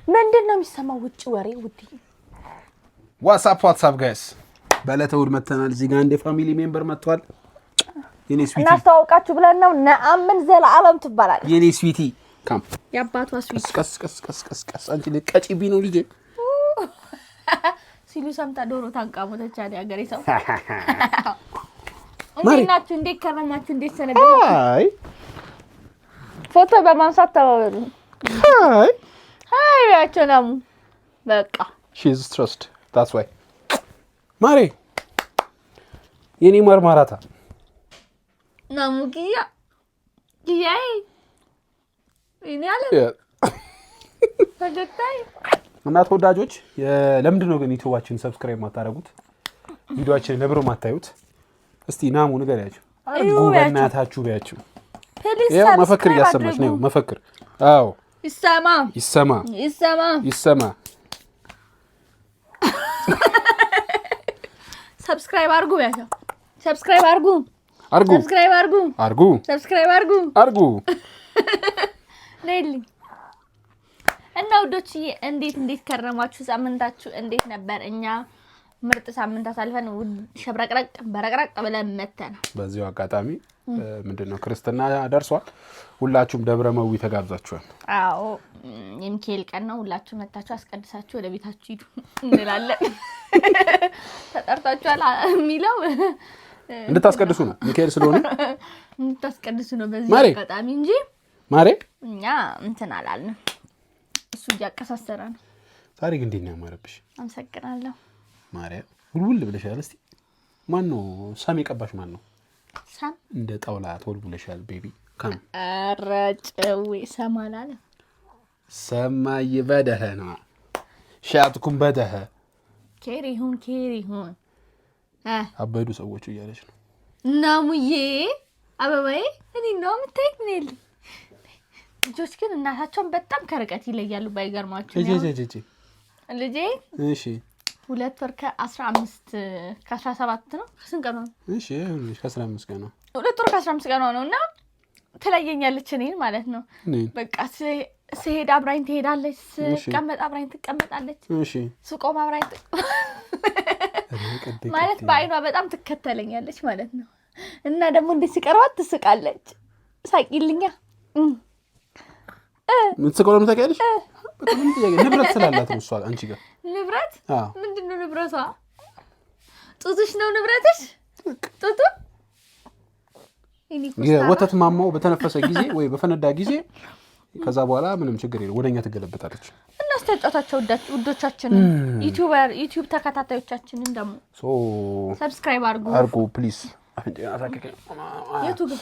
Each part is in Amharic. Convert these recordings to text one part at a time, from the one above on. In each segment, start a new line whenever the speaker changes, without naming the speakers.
ምንድን ነው የሚሰማው ውጭ ወሬ ውድ?
What's up, what's up guys፣ በዕለተ እሑድ መተናል። እዚህ ጋር አንድ የ family member መጥቷል። የኔ sweetie።
እናስተዋውቃችሁ ብለን ነው። ነአምን ዘለዓለም ትባላለች።
የኔ sweetie, come.
የአባቷ sweet።
ቀስ ቀስ ቀስ ቀስ ቀስ፣ አንቺ ልትቀጪብኝ ነው ልጄ።
ሲሉ ሰምታ ዶሮ ታንቃ ሞተች አለ ያገሬ ሰው።
ማሪ።
እንዴት ናችሁ? እንዴት ከረማችሁ? እንዴት ሰነበታችሁ?
Hi.
ፎቶ በማንሳት ተባበሩ።
Hi.
Hi ያቸው ናሙ በቃ።
She is stressed, that's why. ማሬ፣ የኔ ማርማራታ።
ናሙ ኪያ ኪያዬ እኔ አለ ፈገግታዬ።
እና ተወዳጆች፣ ለምንድን ነው ግን ዩቲዩባችን subscribe ማታደርጉት? ቪዲዮአችንን ለብሮ ማታዩት? እስቲ ናሙ ንገሪያቸው። አርጉ።
እዩ በያቸው።
በእናታችሁ በያቸው።
Please.
ይኸው መፈክር እያሰማች ነው። መፈክር፣ አዎ።
ይሰማ።
ይሰማ።
ይሰማ።
ይሰማ።
Subscribe አድርጉ በያቸው። Subscribe አድርጉ።
አርጉ።
Subscribe አድርጉ።
አርጉ።
Subscribe አድርጉ።
አርጉ።
ነይልኝ። እና ውዶችዬ፣ እንዴት እንዴት ከረማችሁ? ሳምንታችሁ እንዴት ነበር? እኛ ምርጥ ሳምንት አሳልፈን ውድ ሸብረቅረቅ በረቅረቅ ብለን መተናል።
በዚሁ አጋጣሚ ምንድን ነው፣ ክርስትና ደርሷል። ሁላችሁም ደብረ መዊ ተጋብዛችኋል።
አዎ፣ የሚካኤል ቀን ነው። ሁላችሁ መታችሁ አስቀድሳችሁ ወደ ቤታችሁ ሂዱ እንላለን። ተጠርታችኋል የሚለው
እንድታስቀድሱ ነው፣ ሚካኤል ስለሆነ።
እንድታስቀድሱ ነው በዚህ
ማሬ።
አጋጣሚ እንጂ
ማሬ።
እኛ እንትን አላልንም። እሱ እያቀሳሰረ ነው።
ዛሬ ግን እንዴት ነው ያማረብሽ?
አመሰግናለሁ።
ማርያም ውልውል ብለሻል። እስቲ ማን ነው ሰም የቀባሽ? ማን ነው?
ሰም?
እንደ ጣውላ ተወልውለሻል። Baby, come.
ኧረ ጭዌ ሰም አላለም።
ሰማይ በደኸ ነው ሻትኩም በደኸ።
ኬር ይሁን ኬር ይሁን።
አበዱ ሰዎቹ እያለች ነው።
ናሙዬ አበባዬ፣ እኔ ነው የምታይ። ምን የለ፣ ልጆች ግን እናታቸውን በጣም ከርቀት ይለያሉ። ባይገርማችሁ
እጂ እጂ እጂ።
ልጄ 2 ወር ከ15 ከ17 ነው፣ ከስንት ቀኗ ነው?
እሺ፣ ይኸውልሽ ከ15 ቀን ነው።
2 ወር ከ15 ቀኗ ነው እና ትለየኛለች እኔን ማለት ነው።
እኔን?
በቃ ስሄድ አብራኝ ትሄዳለች፣ ስቀመጥ አብራኝ ትቀመጣለች፣ ስቆም አብራኝ ማለት በአይኗ በጣም ትከተለኛለች ማለት ነው። እና ደግሞ እንዴት ሲቀርባት ትስቃለች። ሳቂልኛ።
የምትስቀው ለምን ታውቂያለሽ? በቃ ምንም ጥያቄ፣ ንብረት ስላላት ነው እሷ አንቺ ጋር።
ንብረት?
አዎ።
ምንድን ነው ንብረቷ? ጡትሽ ነው ንብረትሽ? ጡቱ የኔ ኮስታራ።
የወተት ማማው በተነፈሰ ጊዜ ወይ በፈነዳ ጊዜ ከዛ በኋላ ምንም ችግር የለም፣ ወደኛ ትገለበጣለች።
እናስታጫታቸው ውዶቻችንን፣ ዩቲዩብ ተከታታዮቻችንን ደግሞ
So
Subscribe አድርጉ።
አርጉ please። አፍንጫዬን አሳከከኝ።
የቱ ጋ?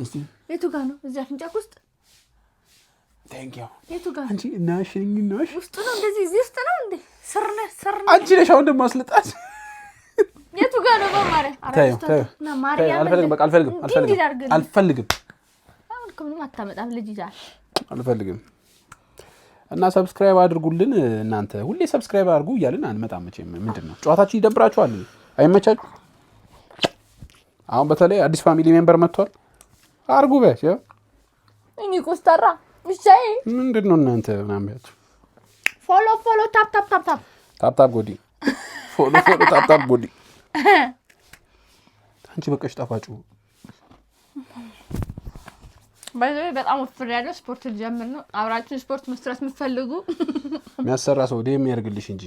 እስቲ።
የቱ ጋ ነው? እዚህ አፍንጫክ ውስጥ?
Thank you.
የቱ ጋ?
አንቺ ናሽኝ ናሽ።
ውስጡ ነው እንደዚህ፣ እዚህ ውስጥ ነው እንዴ? ስር ነህ ስር ነህ።
አንቺ ነሽ አሁን ደግሞ አስልጣት።
የቱ ጋ ነው? በማርያም።
ተይው ተይው።
ማርያም።
አልፈልግም፣ በቃ አልፈልግም፣
እንዲህ
አልፈልግም፣
እንዲህ አድርገን።
አልፈልግም።
አሁን እኮ ምንም አታመጣም፣ ልጅ ይዛል።
አልፈልግም። እና subscribe አድርጉልን። እናንተ ሁሌ subscribe አድርጉ እያልን አንመጣም መቼም። ምንድን ነው ጨዋታችን ይደብራችኋል? አይመቻችሁ? አሁን በተለይ አዲስ family member መጥቷል። አርጉ በያቸው።
እኔ ኮስታራ ብቻዬ።
ምንድን ነው እናንተ ምናምን በያቸው።
Follow follow tap tap tap tap.
Tap tap ጎዲ፣ follow follow tap tap ጎዲ። አንቺ በቀሽ ጣፋጩ።
By the way በጣም ወፍር ያለው ስፖርት ልጀምር ነው። አብራችሁን ስፖርት መስራት የምትፈልጉ
የሚያሰራ ሰው DM ያደርግልሽ እንጂ።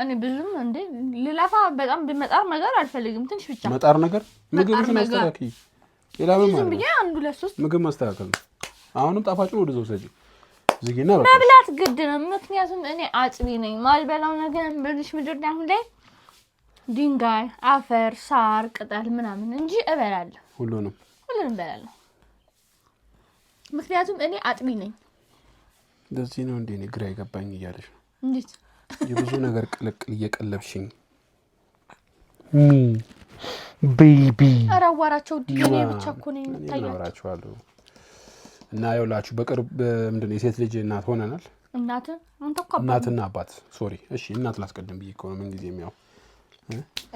እኔ ብዙም እንዴ ልለፋ በጣም መጣር ነገር አልፈልግም። ትንሽ ብቻ።
መጣር ነገር ምግብሽን
ነገር።
አስተካክይ። ሌላ ምን
ዝም
ማለት
ብዬ
ነው?
አንድ ሁለት ሶስት።
ምግብ ማስተካከል ነው። አሁንም ጣፋጩን ወደ ዘው ሰጪ ዝጊና በቃ።
መብላት ግድ ነው። ምክንያቱም እኔ አጥቢ ነኝ። ማልበላው ነገር በዚች ምድር ላይ አሁን ላይ ድንጋይ፣ አፈር፣ ሳር፣ ቅጠል ምናምን እንጂ እበላለሁ።
ሁሉንም።
ሁሉንም እበላለሁ። ምክንያቱም እኔ አጥቢ ነኝ።
እንደዚህ ነው እንዴ? እኔ ግራ የገባኝ እያለች ነው።
እንዴት?
የብዙ ነገር ቅልቅል እየቀለብሽኝ baby።
ኧረ አዋራቸው። እኔ ብቻ እኮ ነኝ
እኔ ምን
የምታያቸው።
አወራችኋለሁ። እና ይኸውላችሁ በቅርብ ምንድን ነው የሴት ልጅ እናት ሆነናል።
እናት አንተ እኮ አባት።
እናትና አባት፣ sorry። እሺ እናት ላስቀድም ብዬ እኮ ነው። ምን ጊዜ የሚያው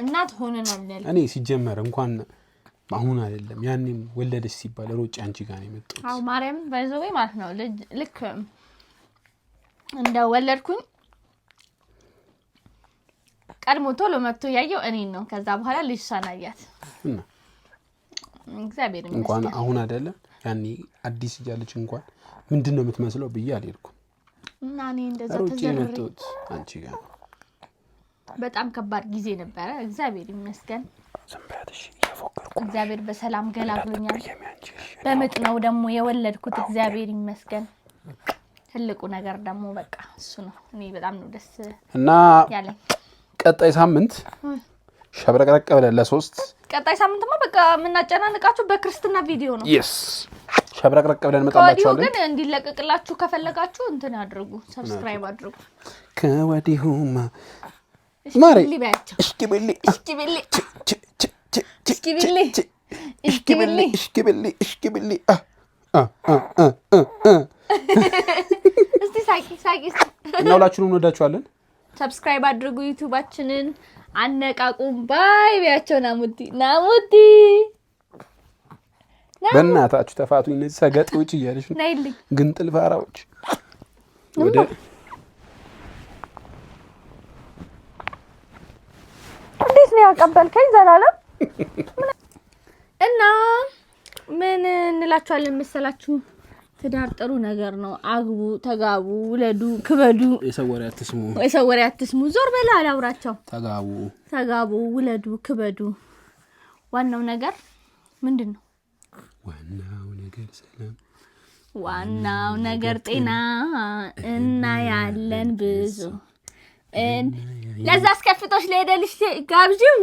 እናት ሆነናል ያለ
እኔ ሲጀመር እንኳን አሁን አይደለም ያኔም ወለደች ሲባል ሮጬ አንቺ ጋር ነው የመጣሁት።
አዎ ማርያም by the way ማለት ነው። ልጅ ልክ እንደ ወለድኩኝ ቀድሞ ቶሎ መጥቶ ያየው እኔን ነው። ከዛ በኋላ ልጅ እሷን አያት።
እና
እግዚአብሔር
እንኳን
ይመስገን።
አሁን አይደለም ያኔ አዲስ እያለች እንኳን ምንድን ነው የምትመስለው ብዬ አልሄድኩም።
እና እኔ እንደዛ
ሮጬ
ተዘርሬ
የመጣሁት አንቺ ጋር ነው።
በጣም ከባድ ጊዜ ነበረ። እግዚአብሔር ይመስገን።
ዝም በያት እሺ፣ እየፎከርኩ ነው።
እግዚአብሔር በሰላም ገላግሎኛል።
እንዳትቀየሚ አንቺ እሺ።
በምጥ ነው ደግሞ የወለድኩት። እግዚአብሔር ይመስገን። ትልቁ ነገር ደግሞ በቃ እሱ ነው። እኔ በጣም ነው ደስ
እና
ያለኝ።
ቀጣይ ሳምንት ሸብረቅረቅ ብለን ለሶስት
ቀጣይ ሳምንትማ በቃ የምናጨናንቃችሁ በክርስትና ቪዲዮ ነው።
Yes፣ ሸብረቅረቅ ብለን
ከወዲሁ
እንመጣላችኋለን።
ግን እንዲለቀቅላችሁ ከፈለጋችሁ እንትን አድርጉ፣ subscribe አድርጉ።
ከወዲሁማ
እሺ
ማሬ
ብሊ በያቸው።
እሽኪ ብሊ
እሽኪ ብሊ እሽኪ ብሊ
እሽኪ ብሊ እሽኪ ብሊ እሽኪ ብሊ አ አ አ አ አ አ።
እስቲ ሳቂ ሳቂ እስቲ።
እና ሁላችሁንም እንወዳችኋለን።
Subscribe አድርጉ፣ YouTube ኣችንን አነቃቁም። Bye በያቸው። ናሙቲ ናሙቲ
በእናታችሁ ተፋቱኝ፣ እነዚህ ሰገጤዎች እያለች ነው።
ነይልኝ።
ግንጥል ፋራዎች ወደ
እንዴት ነው ያቀበልከኝ ዘላለም? እና ምን እንላችኋለን መሰላችሁ? ትዳር ጥሩ ነገር ነው። አግቡ፣ ተጋቡ፣ ውለዱ፣ ክበዱ።
የሰው ወሬ አትስሙ።
የሰው ወሬ አትስሙ። ዞር በላ አላውራቸው።
ተጋቡ፣
ተጋቡ፣ ውለዱ፣ ክበዱ። ዋናው ነገር ምንድን ነው?
ዋናው ነገር ሰላም፣
ዋናው ነገር ጤና። እናያለን ብዙ ለዛ አስከፍቶሽ ለሄደልሽ ጋብዢው።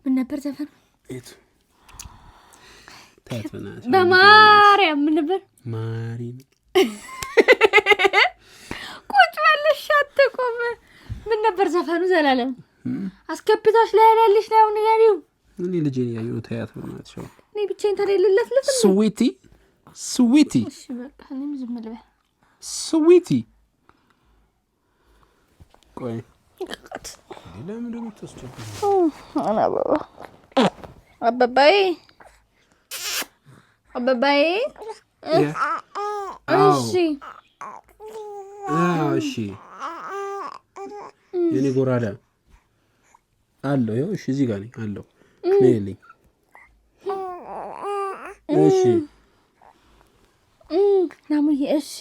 ምን ነበር ዘፈኑ?
የቱ? ተያት በእናትሽ።
በማርያም ምን ነበር?
ማሪን።
ቁጭ በልሽ አትቁም። ምን ነበር ዘፈኑ? ዘላለም አስከፍቶሽ ለሄደልሽ ነው ንገሪው።
እኔ ልጄን እያየሁ ነው። ተያት በእናትሽ።
እኔ ብቻዬን ተለልለፍልፍ።
Sweetie, sweetie።
እሺ በቃ እኔም ዝም ልበል።
Sweetie፣ ቆይ ለምን ደግሞ የምታስቸግሪው?
አበባዬ አበባዬ። እሺ።
አዎ እሺ፣ የኔ ጎራዳ አለው። ይኸው እሺ፣ እዚህ ጋር ነኝ አለው። ነይልኝ። እሺ።
ናሙዬ እሺ።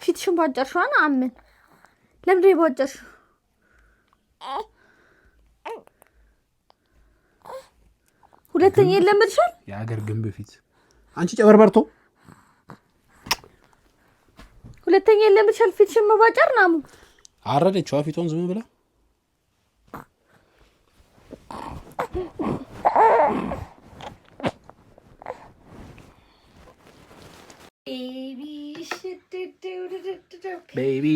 ፊትሽን ቧጨርሽዋ ነው አምን ለምንድን ነው የቧጨርሽው? ሁለተኛ የለመድሻል።
የሀገር ግንብ ፊት አንቺ ጨበርበርቶ።
ሁለተኛ የለመድሻል ፊትሽን መቧጨር ናሙ።
አረደችዋ ፊቷን ዝም ብላ። Baby, baby.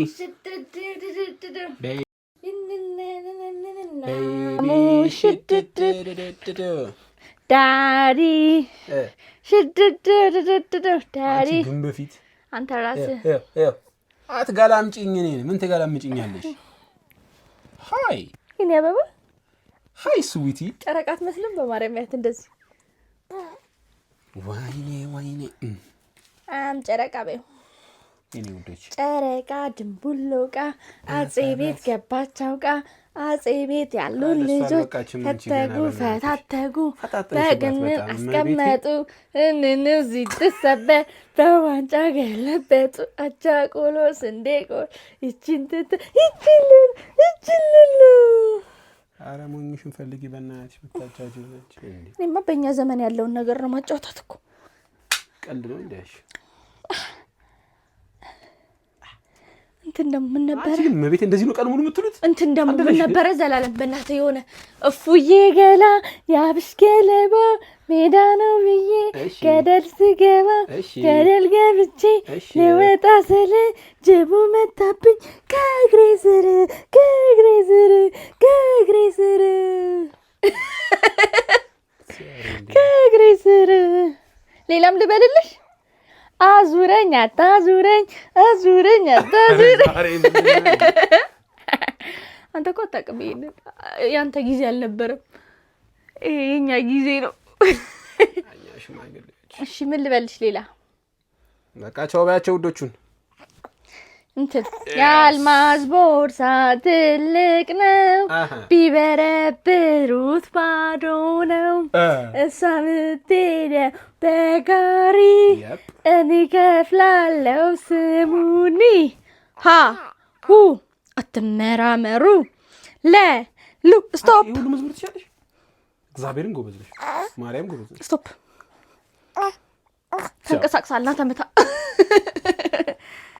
Daddy, daddy.
ግንብ ፊት።
አንተ ራስህ
አትገላምጪኝ። እኔን ምን ትገላምጪኛለሽ? Hi.
የኔ አበባ።
Hi, sweetie.
ጨረቃ አትመስልም? በማርያም ያት እንደዚህ።
ወይኔ ወይኔ።
አም ጨረቃ በይው።
የኔ ውዶች።
ጨረቃ ድንቡሎቃ አጼ ቤት ገባች አውቃ አጼ ቤት ያሉ
እሷ
ልጆች
አልበቃችም አንቺ ገና
ፈተጉ
በእናትሽ።
ፈታተጉ
ፈታተንሽባት
በቅንብ
በጣም
አስቀመጡ እንንብ ሲትሰበር በዋንጫ ገለበጡ አቻ ቆሎ ስንዴ ቆሎ ይችን ትት ይችን ልሉ ይችን ልሉ።
ኧረ ሞኝሽን ፈልጊ በእናትሽ ብታጫጅ ነች እንዴ?
እኔማ በእኛ ዘመን ያለውን ነገር ነው ማጫወታት እኮ።
ቀልድ ነው እንዴ? እሺ።
እንትን ደግሞ ምን ነበረ?
አንቺ ግን መቤቴ እንደዚህ ነው ቀን ሙሉ የምትሉት?
እንትን ደግሞ
አንድ
ምን
ነሽ ግን?
ነበረ ዘላለም በእናትህ የሆነ እፉዬ ገላ ያብሽ ገለባ ሜዳ ነው ብዬ ገደል ስገባ ገደል ገብቼ ልወጣ ስል ጅቡ መታብኝ ከእግሬ ስር ከእግሬ ስር ከእግሬ ስር ከእግሬ ስር። ሌላም ልበልልሽ? አዙረኝ አታዙረኝ አዙረኝ አታዙረኝ።
ዛሬ ምንድን ነው?
አንተ እኮ አታውቅም ይሄንን። ያንተ ጊዜ አልነበረም፣ ይሄ የኛ ጊዜ ነው።
እኛ ሽማግሌዎች።
እሺ፣ ምን ልበልሽ ሌላ?
በቃ ቻው በያቸው ውዶቹን።
እንትን የአልማዝ ቦርሳ ትልቅ ነው፣ ቢበረብሩት ባዶ ነው። እሷ ምትሄደው በጋሪ፣ እኔ ከፍላለው ስሙኒ። ሀ ሁ አትመራመሩ ለ ሉ stop።
ይሄ ሁሉ መዝሙር ትችያለሽ? እግዚአብሔርን ጎበዝ ነሽ። ማርያም ጎበዝ ነሽ።
Stop። ተንቀሳቅሳልና ተመታ።